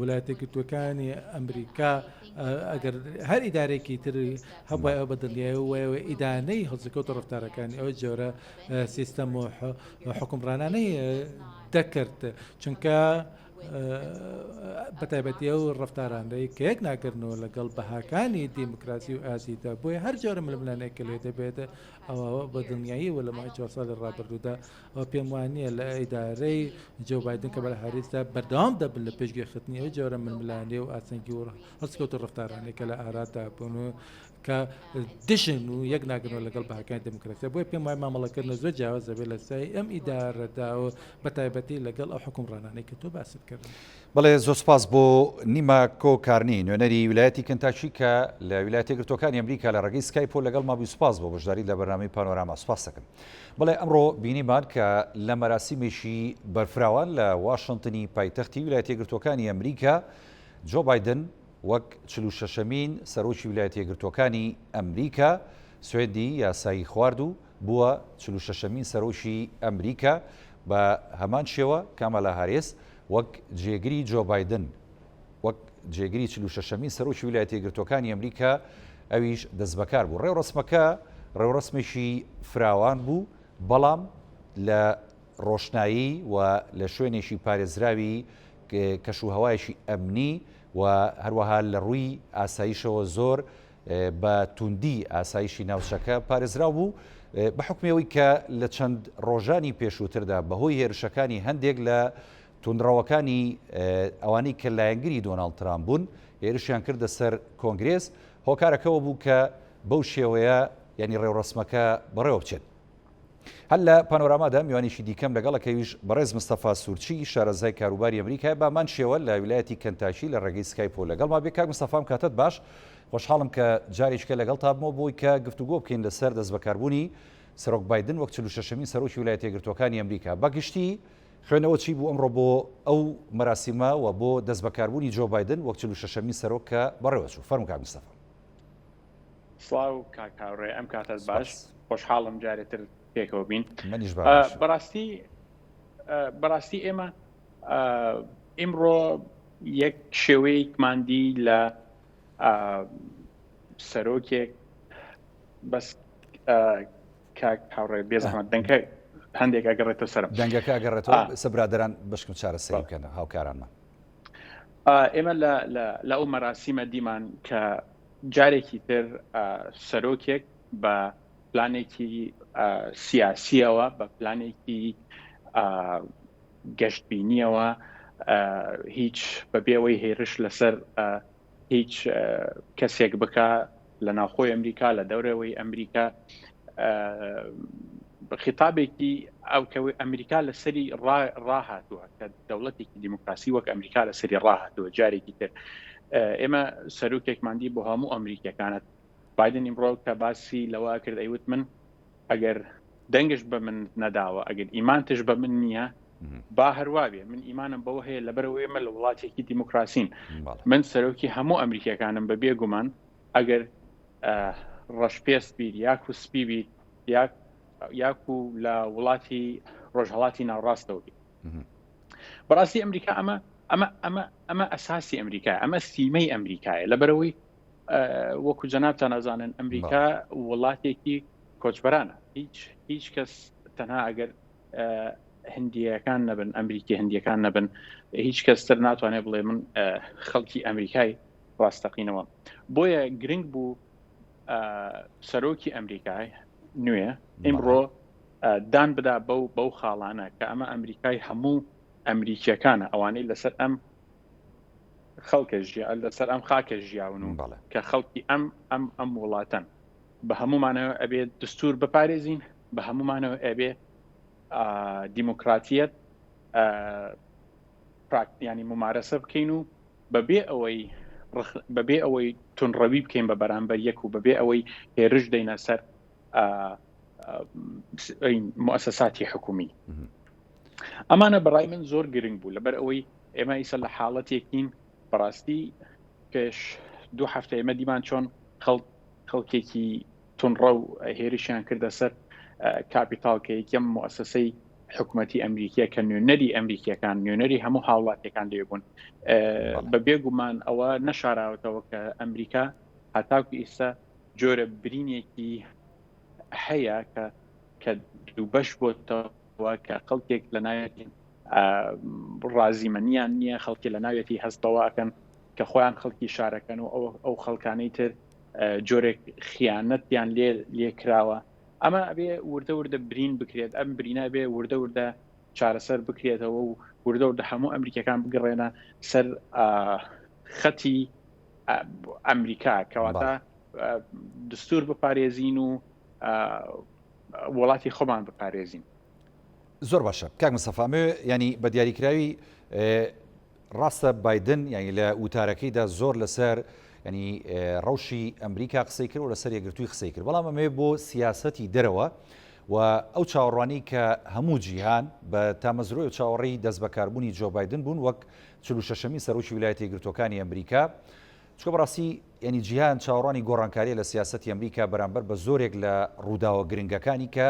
ولایەتە یەکگرتووەکانی ئەمریکا ئەگەر هەر ئیدارێکی تر هەبووایە ئەو بە دڵنیایەوە ئیدانەی هەڵسوکەوت و ڕەفتارەکانی ئەو جۆرە سیستەم و حوکمڕانانەی دەکرد چونکە بەتایبەتی ئەو ڕەفتارانەی کە یەک ناگرنەوە لەگەڵ بەهاکانی دیموکراسی و ئازیدا بۆیە هەر جۆرە ململانێک لێ دەبێت ئەوە بە دڵنیایی و لە ماوەی چوار ساڵی ڕابردوودا ئەوە پێم وانییە لە ئیدارەی جۆ بایدن کە بەرە هاریسدا بەردەوام دەبن لە پێشگوێخستنی ئەو جۆرە ململانێ و ئاسەنگی و هەڵسکەوت و ڕەفتارانەی کە لە ئارادا بوون و کە دژن و یەک ناگرنەوە لەگەڵ بەهاکانی دێموکراسیا. بۆیە پێم وایە مامەڵەکردن زۆر جیاواز دەبێت لە سای ئەم ئیدارەدا و بەتایبەتی لەگەڵ ئەو حوکمڕانانەی کە تۆ باست کردن. بەڵێ زۆر سوپاس بۆ نیما کۆکارنی نوێنەری ویلایەتی کنتاکی کە لە ویلایەتە یەکگرتووەکانی ئەمریکا لە ڕێگەی سکایپەوە لەگەڵما بووی سوپاس بۆ بەشداریت لە بەرنامەی پانۆراما سوپاس دەکەم. بەڵێ ئەمڕۆ بینیمان کە لە مەراسیمێکی بەرفراوان لە واشنتنی پایتەختی ویلایەتە یەکگرتووەکانی ئەمریکا جۆ بایدن وەک 46مین سەرۆکی ویلایەتە یەکگرتووەکانی ئەمریکا سوێندی یاسایی خوارد و بووە 46مین سەرۆکی ئەمریکا بە هەمان شێوە کامالا هاریس وەک جێگری جۆ بایدن وەک جێگری 46مین سەرۆکی ویلایەتە یەکگرتووەکانی ئەمریکا ئەویش دەستبەکار بوو. ڕێوڕەسمەکە ڕێوڕەسمێکی فراوان بوو، بەڵام لە ڕۆشنایی و لە شوێنێکی پارێزراوی کەشوهەوایەکی ئەمنی و هەروەها لە ڕووی ئاسایشەوە زۆر بە توندی ئاسایشی ناوچەکە پارێزراو بوو، بە حوکمی ئەوەی کە لە چەند ڕۆژانی پێشووتردا بەهۆی هێرشەکانی هەندێک لە توندڕەوەکانی ئەوانەی کە لایەنگری دۆناڵد ترامپ بوون هێرشیان کردە سەر کۆنگرێس، هۆکارەکەوە بوو کە بەو شێوەیە یانی ڕێوڕەسمەکە بەڕێوە بچێت. هەر لە پانۆرامادا میوانێکی دیکەم لەگەڵە کە ئەویش بەڕێز مستەفا سوورچی شارەزای کاروباری ئەمریکایە بە هەمان شێوە لە ویلایەتی کەنتاکی لە ڕێگەی سکایپەوە لەگەڵما بێ. کاک مستەفا ئەم کاتەت باش، خۆشحاڵم کە جارێکیکە لەگەڵتا بمەوە بۆی کە گفتوگۆ بکەین لەسەر دەستبەکاربوونی سەرۆک بایدن وەک 46مین سەرۆکی ویلایەتە یەکگرتووەکانی ئەمریکا. بە گشتی خوێندنەوە چی بوو ئەمڕۆ بۆ ئەو مەراسیمە و بۆ دەستبەکاربوونی جۆ بایدن وەک 46مین سەرۆک کە بەڕێوەچوو؟ فەرموو کاک مستەفا. سڵاو کاک هاوڕێ ئەم کاتەت باش خۆشحاڵم جارێتر پێکەوە بین منیش باش بەڕاستی بەڕاستی ئێمە ئیمڕۆ یەک شێوەیەکماندی لە سەرۆکێک بەس. کاک هاوڕێ بێزەحمەت دەنگەکە هەندێک ئەگەڕێتەوە سەرم. دەنگەکە ئەگەڕێتەوە سە برادەران بەشکم چارەسەری بکەن هاوکارانمان. ئێمە لە ئەو مەراسیمە دیمان کە جارێکی تر سەرۆکێک بە پلانێکی سیاسیەوە بە پلانێکی گەشتبینیەوە هیچ بەبێەوەی هێرش لەسەر هیچ کەسێک بکە لە ناوخۆی ئەمریکا لە دەورەوەی ئەمریکا خیتابێکی ئەو کە ئەمریکا لەسەری ڕاهاتووە کە دەوڵەتێکی دیموکراسی وەک ئەمریکا لەسەری ڕاهاتووە جارێکی تر ئێمە سەرۆکێکماندی بۆ هەموو ئەمریکیەکانت بادن ئیمڕۆ کە باسی لەوە کرد ئەیوت من ئەگەر دەنگش بە من نەداوە ئەگەر ئیمانتش بە من نییە با هەروابێ من ئیمانم بەوە هەیە لەبەرەوە ئێمە لە وڵاتێکی دیموکراسین من سەرۆکی هەموو ئەمریکیەکانم بە بێگومان ئەگەر ڕەشپێست بیت یاکو سپی بیت یاکو لە وڵاتی ڕۆژهڵاتی ناوڕاستەوە بیت بەڕاستی ئەمریکا ئەمە ئەمە ئەمە ئەمە ئەساسی ئەمریکا ئەمە سیمەی ئەمریکایە لەبەرەوەی وەکو جەنابتان ئەزانن ئەمریکا وڵاتێکی کۆچبەرانە هیچ هیچ کەس تەنها ئەگەر هندیەکان نەبن ئەمریکی هندیەکان نەبن هیچ کەستر ناتوانێت بڵێ من خەڵکی ئەمریکای ڕاستەقینەوە بۆیە گرنگ بوو سەرۆکی ئەمریکای نوێ ئیمڕۆ دان بدا بەو بەو خاڵانە کە ئەمە ئەمریکای هەموو ئەمریکیەکانە ئەوانەی لەسەر ئەم خەڵکە ژیا لەسەر ئەم خاکە ژیاون و کە خەڵکی ئەم ئەم ئەم وڵاتەن بە هەمومانەوە ئەبێ دستور بپارێزین بە هەمومانەوە ئەبێ دیموکراتیەت ینی ممارەسە بکەین و بەبێ ئەوەی بەبێ ئەوەی تونڕەوی بکەین بە بەرامبەر یەک و بەبێ ئەوەی هێرش دەینە سەر موسەساتی حکومی ئەمانە بەڕای من زۆر گرنگ بوو لەبەر ئەوەی ئێمە ئیسە لە حاڵەتێکین بەڕاستی پێش دوو هەفتە ئێمە دیمان چۆن خەڵک خەڵکێکی تونڕە و هێرشیان کردە سەر کاپیتاڵ کە یەکەم موسسەی حکوومەتی ئەمریکیە کە نوێنەری ئەمریکیەکان نوێنەری هەموو هاوڵاتیەکان لێ بوون بە بێگومان ئەوە نەشاراوەتەوە کە ئەمریکا هەتاکو ئیستا جۆرە برینێکی هەیە کە کە دووبەش بۆتەوە کە خەڵکێک لە ناوێتی ڕازیمەنیان نییە خەڵکی لە ناوێتی هەست بەوە ئەکەن کە خۆیان خەڵکی شارەکەن و ئەو خەڵکانەی تر جۆرێک خیانەتیان لێ لێ کراوە ئەمە ئەبێ وردە وردە برین بکرێت ئەم برینە بێ وردە وردە چارەسەر بکرێتەوە و وردە وردە هەموو ئەمریکەکان بگەڕێنە سەر خەتی ئەمریکا کەواتە دستور بپارێزین و وڵاتی خۆمان بپارێزین. زۆر باشە کاک مستەفا ئەمەوێ ینی بە دیاریکراوی ڕاستە بایدن یعنی لە وتارەکەیدا زۆر لەسەر ینی ڕەوشی ئەمریکا قسەی کرد و لەسەر یەکگرتووی قسەی کرد بەڵام ئەمەوێ بۆ سیاسەتی دەرەوە و ئەو چاوەڕوانی کە هەموو جیهان بە تامەزرۆی و چاوەڕێی دەستبەکاربوونی جۆ بایدن بوون وەک 46مین سەرۆکی ویلایەتە یەکگرتووەکانی ئەمریکا چونکە بەڕاستی یانی جیهان چاوەڕوانی گۆڕانکاریە لە سیاسەتی ئەمریکا بەرامبەر بە زۆرێک لە ڕووداوە گرنگەکانی کە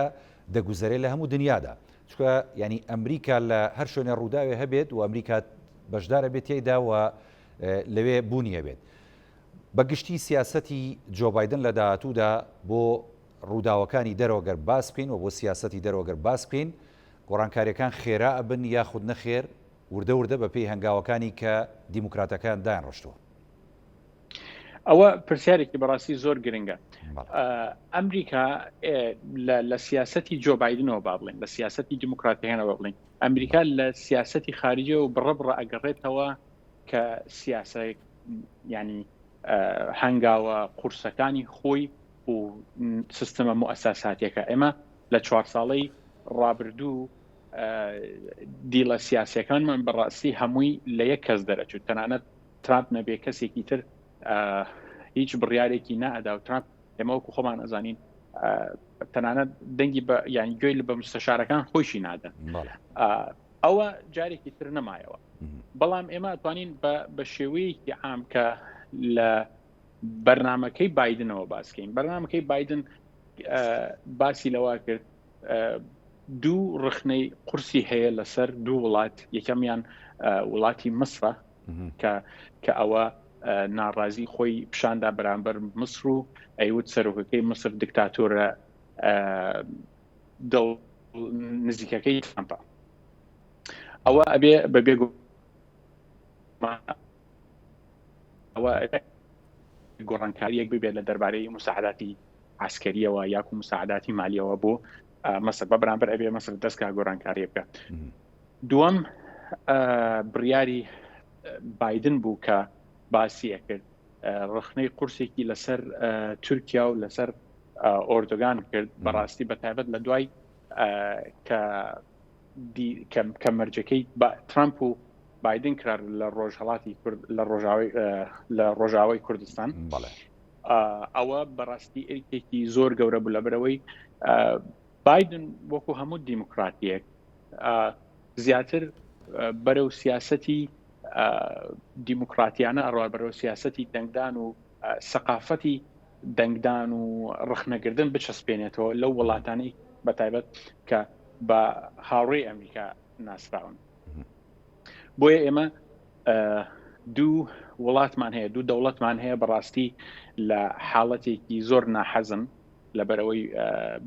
دەگوزەرێ لە هەموو دنیادا چونکە یانی ئەمریکا لە هەر شوێنێ ڕووداوێ هەبێت و ئەمریکا بەشدارە بێت تێیدا و لەوێ بوونی هەبێت بە گشتی سیاسەتی جۆ بایدن لە داهاتوودا بۆ ڕووداوەکانی دەرەوە گەر باس بکەین و بۆ سیاسەتی دەرەوە گەر باس بکەین گۆڕانکاریەکان خێرا ئەبن یاخود نەخێر وردە وردە بەپێی هەنگاوەکانی کە دیموکراتەکان دایانڕشتووە. ئەوە پرسیارێکی بەڕاستی زۆر گرنگە. ئەمریکا لە سیاسەتی جۆ بایدنەوە با بڵێن لە سیاسەتی دیموکراتەکانەوە بڵێن ئەمریکا لە سیاسەتی خارجیەوە بڕە بڕە ئەگەڕێتەوە کە سیاسە ینی هەنگاوە قورسەکانی خۆی و سیستمە موئەساساتیەکە ئێمە لە چوار ساڵەی ڕابردوو دیڵە سیاسەکانمان بەڕاستی هەمووی لە یەک کەس دەرەچوو تەنانەت ترامپ نەبێ کەسێکی تر هیچ بڕیارێکی نائەدا و ترامپ ئێمە وەکو خۆمان ئەزانین تەنانەت دەنگی بە یان گوێی بە مستەشارەکان خۆشی نادەن ئەوە جارێکی تر نەمایەوە بەڵام ئێمە ئەتوانین بە شێوەیەکی عام کە لە بەرنمەکەی بادنەوە باسکەین بەرنمەکەی بادن باسی لەوە کرد دوو ڕخنەی قورسی هەیە لەسەر دوو وڵات یەکەمیان وڵاتی مسرە کە کە ئەوە ناڕازی خۆی پیشاندا بەرامبەر مسر و ئەیوت سەرۆکەکەی مسر دکتاتۆرە. دڵ نزیکەکەی ترامپە ئەوە ئەبێ بە بێ ئەوە گۆڕانکاریەک ببێت لە دەربارەی مساعداتی عسکەریەوە یاکو مساعداتی مالیەوە بۆ مەسر بە بەرامبەر ئەبێ مەسر دەستکا گۆڕانکاری بکە دووەم بڕیاری بایدن بوو کە باسی ئەکرد ڕخنەی قورسێکی لەسەر تورکیا و لەسەر ئۆردوگان کرد بەڕاستی بە تایبەت لە دوای کە کە مەرجەکەی ترامپ و بایدن کرا لە ڕۆژهڵاتی لە ڕۆژاوی لە ڕۆژاوای کوردستان ئەوە بەڕاستی ئەرکێکی زۆر گەورە بوو لەبەرەوەی بایدن وەکو هەموو دیموکراتیەک زیاتر بەرەو سیاستی دیموکراتیانە ئەڕوا بەرەو سیاستی دەنگدان و سەقافەتی دەنگدان و ڕخنەگردن بچەسپێنێتەوە لەو وڵاتانەی بەتایبەت کە بە هاوڕێی ئەمریکا ناسراون. بۆیە ئێمە دوو وڵاتمان هەیە دوو دەوڵەتمان هەیە بەڕاستی لە حاڵەتێکی زۆر ناحەزن لەبەرەوەی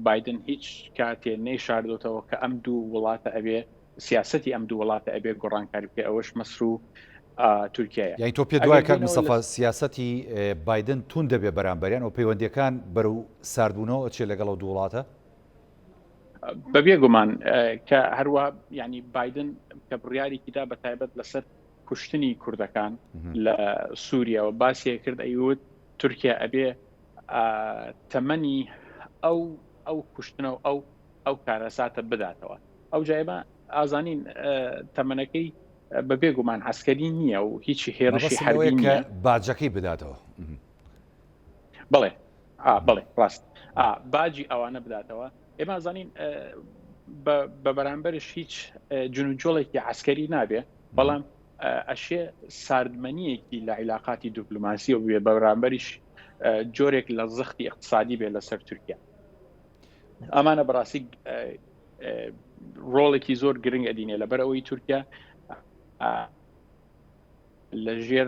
بادن هیچ کاتێ نەیشاردۆتەوە کە ئەم دوو وڵاتە ئەبێ سیاستی ئەم دوو وڵاتە ئەبێ گۆڕانکاری بکە ئەوەش مەسر و تورکیا یانی تۆ پێت وایە کاک مستەفا سیاسەتی بایدن توند دەبێ بەرامبەریان و پەیوەندیەکان بەرەو ساردبوونەوە ئەچێ لەگەڵ ئەو دوو وڵاتە؟ بەبێ گومان کە هەروە ینی بایدن کە بڕیارێکی دا بە تایبەت لەسەر کوشتنی کوردەکان لە سووریاوە باسیە کرد ئەیوت تورکیا ئەبێ تەمەنی ئەو ئەو کوشتنە و ئەو ئەو کارەساتە بداتەوە ئەو جایبە ئازانین تەمەنەکەی بە بێ گومان عسکەری نییە و هیچ هێرشی حربی کە باجەکەی بداتەوە. بڵێ بڵێ ڕاست باجی ئەوانە بداتەوە ئێمە زانین بە بەرامبەرش هیچ جنوجۆڵێکی عسکەری نابێ بەڵام ئەشێ ساردمەنیەکی لە عیلاقاتی دیپلۆماسی و بێ بەرامبەریش جۆرێک لە زەختی اقتصادی بێ لەسەر تورکیا ئەمانە بەڕاستی ڕۆڵێکی زۆر گرنگ ئەدینێ لەبەر ئەوەی تورکیا لە ژێر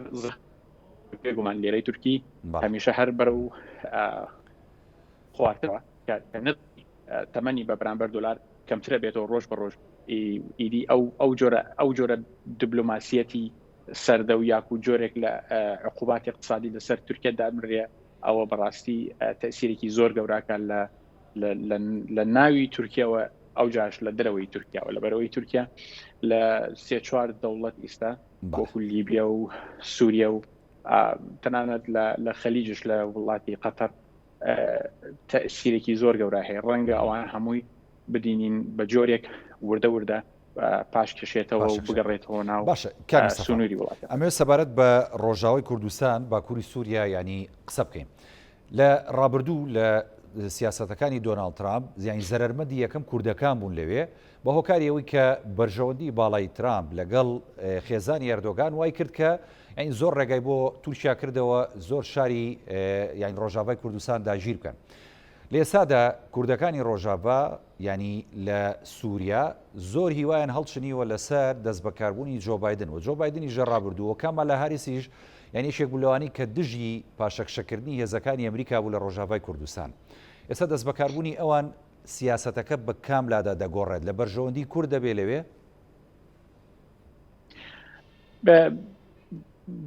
بێگومان لێرەی تورکی هەمیشە هەر بەرە و خوارتەوە تەمەنی بە بەرامبەر دلار کەمترە بێتەوە ڕۆژ بە ڕۆژ ئیدی ئەو ئەو جۆرە ئەو جۆرە دیبلۆماسیەتی سەردە و یاکو جۆرێک لە عقوباتی اقتصادی لەسەر تورکیا دابنرێ ئەوە بەڕاستی تەسیرێکی زۆر گەوراکە لە لە ناوی تورکیاوە ئەوجاش لە دەرەوەی تورکیاوە لە بەرەوەی تورکیا لە سێ چوار دەوڵەت ئیستا وەکو لیبیا و سووریا و تەنانەت لە خەلیجش لە وڵاتی قەتەر تەسیرێکی زۆر گەورە هەیە ڕەنگە ئەوان هەمووی بدینین بە جۆرێک وردە وردە پاش کشێتەوە و بگەڕێتەوە ناو باشە سنووری وڵات ئەمێ سەبارەت بە ڕۆژاوای کوردستان باکووری سووریا ینی قسە بکەین لە ڕابردوو لە سیاسەتەکانی دۆناڵد ترامپ زیانی زەرەرمەندی یەکەم کوردەکان بوون لەوێ بە هۆکاری ئەوەی کە بەرژەوەندی باڵای ترامپ لەگەڵ خێزانی ئەردۆگان وای کرد کە یانی زۆر ڕێگای بۆ تورکیا کردەوە زۆر شاری یانی ڕۆژاڤای کوردستان داگیر بکەن. لە ئێستادا کوردەکانی ڕۆژاڤا یانی لە سووریا زۆر هیوایان هەڵچنیوە لەسەر دەستبەکاربوونی جۆ بایدن و جۆ بایدنیش لە ڕابردوو و کامالا هاریسیش یانی یەکێک بوو لەوانەی کە دژی پاشەکشەکردنی هێزەکانی ئەمریکا بوو لە ڕۆژاڤای کوردستان. ئێستا دەستبەکاربوونی ئەوان سیاسەتەکە بە کام لادا دەگۆڕێت؟ لە بەرژەوەندی کورد دەبێ لەوێ؟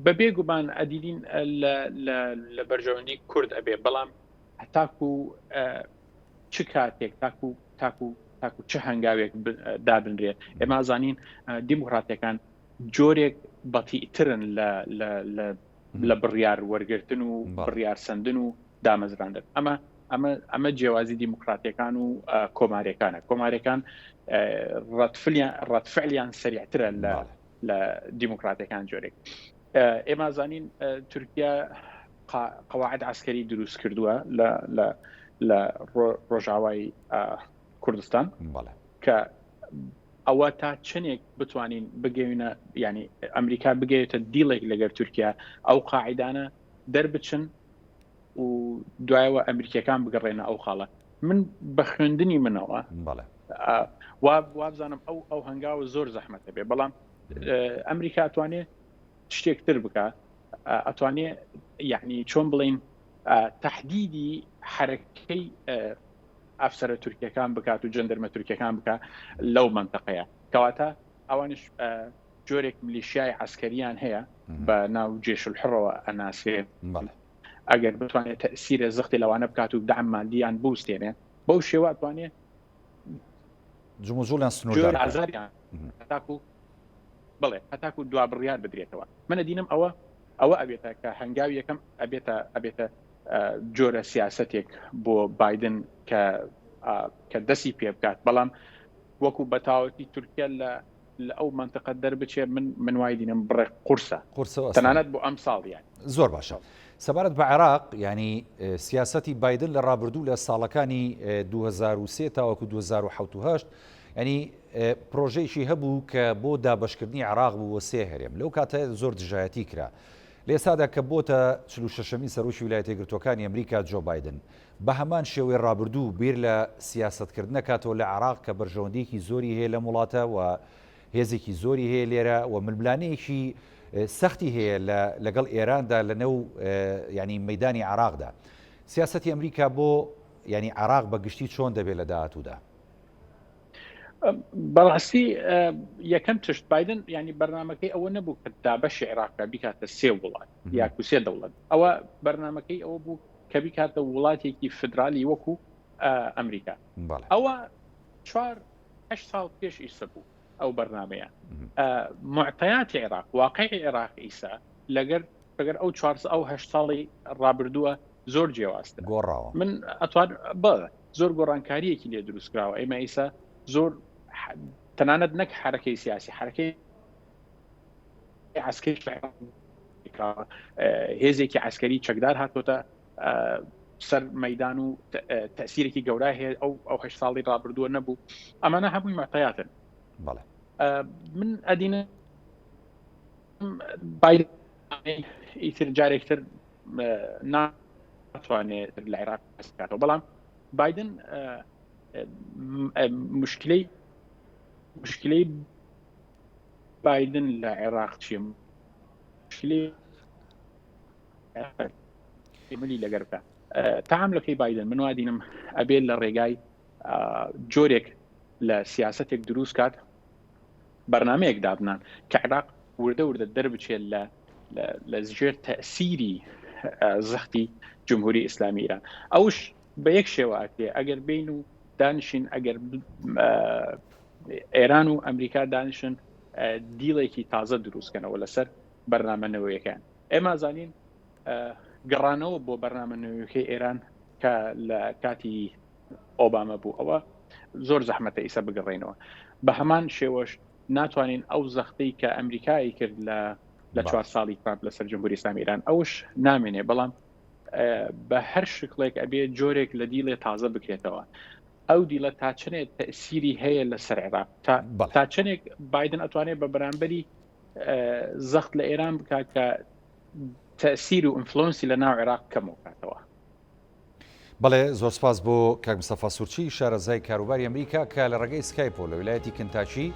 بە بێ گومان ئەدیدین لە بەرژەوەندی کورد ئەبێ بەڵام هەتاکو چ کاتێک تاکو تاکو تاکو چ هەنگاوێک دابنرێ ئێمە زانین دیموکراتەکان جۆرێک بەتیترن لە لە بڕیار وەرگرتن و بڕیار سندن و دامەزراندن ئەمە ئەمە ئەمە جیاوازی دیموکراتەکان و کۆمارەکانە کۆمارەکان ڕەتفلیان ڕەتفعلیان سریعترە لە لە دیموکراتەکان جۆرێک ئێمە زانین تورکیا قواعد عسکەری دروست کردووە لە لە لە ڕۆژاوای کوردستان کە ئەوە تا چنێک بتوانین بگەینە ینی ئەمریکا بگەێتە دیڵێک لەگەر تورکیا ئەو قاعدانە دەربچن و دوایەوە ئەمریکیەکان بگەڕێنە ئەو خاڵە من بە خوێندنی منەوە وابزانم ئەو ئەو هەنگاوە زۆر زەحمەتە بێ بەڵام ئەمریکا توانێت شتێک تر بکە ئەتوانێ یعنی چۆن بڵین تهدیدی حرەکەی. ئەفسەرە تورکیەکان بکات و جەندرمە تورکیەکان بکە لەو منتەقەیە کەواتە ئەوانش جۆرێک ملیشیای عسکەریان هەیە بە ناو جێشولحڕەوە ئەناسرێ ئەگەر بتوانێت تەسیرە زەختی لەوانە بکات و دەعم مادیان بوستێنێ بەو شێوە توانێ جموجوڵیان سنووردار ئازاریان هەتاکو بڵێ هەتاکو دوا بڕیار بدرێتەوە منە دینم ئەوە ئەوە ئەبێتە کە هەنگاوی یەکەم ئەبێتە ئەبێتە جۆرە سیاستێک بۆ بادن کە کە دەسی پێ بکات بەڵام وەکو بەتاوەتی تورکیا لە لە ئەو منتقە دەربچێ من من وای دینم بڕێک قورسە قورسە تەنانەت بۆ ئەم ساڵیان زۆر باشە سەبارەت بە عێراق ینی سیاستی بادن لە ڕابردوو لە ساڵەکانی 2023 تاوەکو 2007 ینی پرۆژەیەکی هەبوو کە بۆ دابەشکردنی عێراق بوو بۆ سێ هەرێم لەو کاتە زۆر دژایەتی کرا لە ئێستادا کە بۆتە 46مین سەرۆکی ویلایەتە یەکگرتووەکانی ئەمریکا جۆ بایدن بە هەمان شێوەی ڕابردوو بیر لە سیاسەتکردن دەکاتەوە لە عێراق کە بەرژەوەندییەکی زۆری هەیە لەم وڵاتە و هێزێکی زۆری هەیە لێرە و ململانێیەکی سەختی هەیە لە لەگەڵ ئێراندا لە نێو ینی مەدانی عێراقدا سیاسەتی ئەمریکا بۆ ینی عێراق بە گشتی چۆن دەبێت لە داهاتوودا؟ بەڕاستی یەکەم تشت بادن ینی بەرنمەکەی ئەوە نەبوو کە دابەشی عێراقا بیکاتە سێ وڵات یاکو سێ دەوڵەت ئەوە بەرنمەکەی ئەوە بوو کە بیکاتە وڵاتێکی فدرالی وەکو ئەمریکا ئەوە چوار ساڵ پێش ئیسە بوو ئەو بەرنمەیە معتەیاتی عێراق واقعی عێراق ئیسا لەگەر ئەگەر ئەو چوار ئەو هە ساڵی ڕابردووە زۆر جیاوازتر گۆڕاوە من ئەتوان بە زۆر گۆڕانکاریەکی لێ دروستکراوە ئێمە ئیسا زۆر تەنانەت نەک حرەکەی سیاسی حرەکەی عسکەری هێزێکی عسکەری چەکدار هاتۆتە سەر مەدان و تەسیرێکی گەورە هەیە ئەو ئەو هە ساڵی ڕابردووە نەبوو ئەمانە هەمووی معتەیاتن من ئەدینە ئیتر جارێکتر ناتوانێت لە عێراق کاتەوە بەڵام بادن مشکلەی مشکلەی بادن لە عێراق چیە مشکلەی ملی لەگەر بکە تەعاملەکەی بادن من وادینم ئەبێت لە ڕێگای جۆرێک لە سیاستێک دروست کات بەرنمەیەک دابنان کە عێراق وردە وردە دەربچێت لە لە ژێر تەسیری زەختی جمهوری ئیسلامی ئیران ئەوش بە یەک شێوە ئەکرێ ئەگەر بین و دانیشین ئەگەر ئێران و ئەمریکا دانیشن دیڵێکی تازە دروستکەنەوە لەسەر بەرنامە نەوەیەکان ئێمە زانین گەڕانەوە بۆ بەرنامە نوێیەکەی ئێران کە لە کاتی ئۆبامە بوو ئەوە زۆر زەحمەتە ئیسە بگەڕێنەوە بە هەمان شێوەش ناتوانین ئەو زەختەی کە ئەمریکایی کرد لە لە چوار ساڵی ترامپ لەسەر جمهوری ئیسلامی ئێران ئەوش نامێنێ بەڵام بە هەر شکڵێک ئەبێ جۆرێک لە دیڵێ تازە بکرێتەوە ئەو دیڵە تا چنێک تەسیری هەیە لەسەر عێراق تا چنێک بادن ئەتوانێت بە بەرامبەری زەخت لە ئێران بکات کە تەسیر و influence ی لە ناو عێراق کەمەوە کاتەوە. بەڵێ زۆر سپاس بۆ کاک مستەفا سورچی شارەزای کاروباری ئەمریکا کە لە ڕێگەی سکایپۆ لە ویلایەتی کنتاکی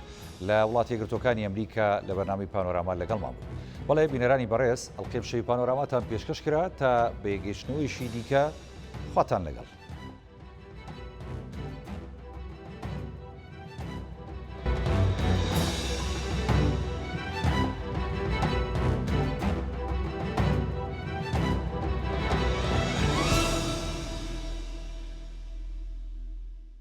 لە وڵاتی یەکگرتووەکانی ئەمریکا لە بەرنامەی پانۆراما لەگەڵمان بوو. بەڵێ بینەرانی بەڕێز ئەڵقەی شەوی پانۆراماتان پێشکەش کرا تا بەیەکگەیشتنەوەیشی دیکە خواتان لەگەڵ.